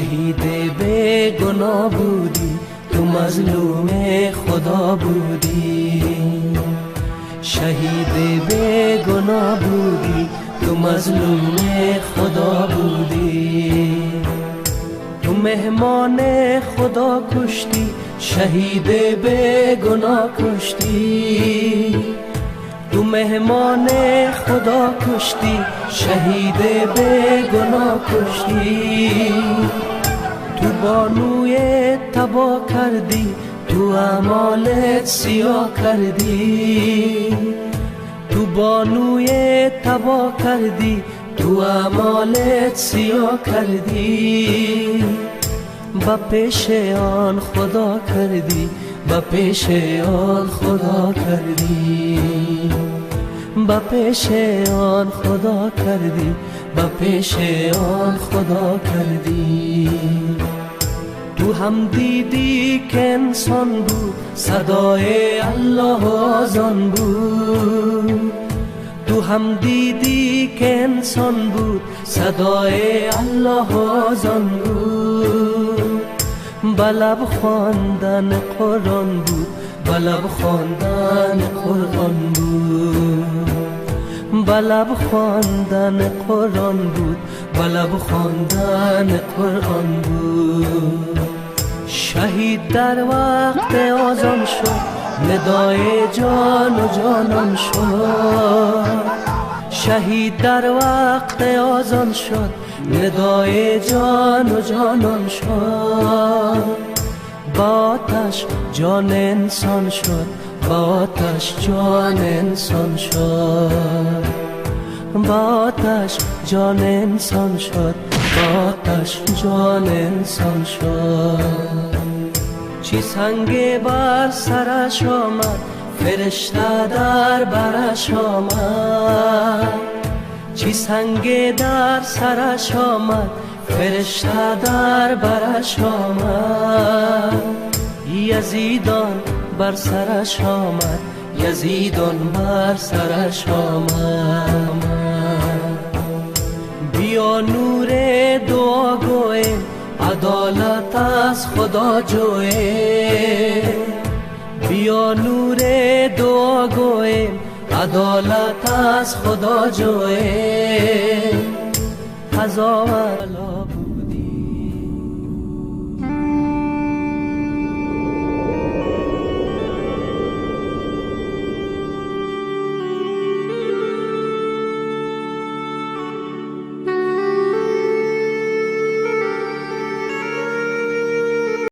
شهید به گناه بودی، تو مظلوم خدا بودی. شهید به گناه بودی، تو مظلوم خدا بودی. تو مهمان خدا کشتی، شهید به گناه کشتی. تو مهمان خدا کشتی، شهید به گناه کشتی. تو بانوی تبا کردی، تو اعمالت سیاه کردی. تو بانوی تبا کردی، تو اعمالت سیاه کردی. با پیش آن خدا کردی، با پیش آن خدا کردی. با پیش آن خدا کردی، با پیش آن خدا کردی. تو هم دیدی که انسان بود، صدای الله آذان بود. تو هم دیدی که انسان بود، صدای الله آذان بود. بلب خواندن قرآن بود، بلب خواندن قرآن بود. بلب خواندن قرآن بود، بلب خواندن قرآن بود. شهید در وقت آذان شد، ندای جان و جانان شد. شهید در وقت آذان شد، ندای جان و جانان شد. با آتش جان انسان شد، با آتش جان انسان شد. با آتش جان انسان شد، با آتش جان انسان شد. چی سنگ بر سرش آمد، فرشته در برش آمد. چی سنگ در سرش آمد، فرشته در برش آمد. یزیدان بر سرش آمد، یزیدان بر سرش آمد. بیا نور دعا گوه، عدالت از خدا جوه. بیا نور دعا گوه، عدالت از خدا جوه. قضاوت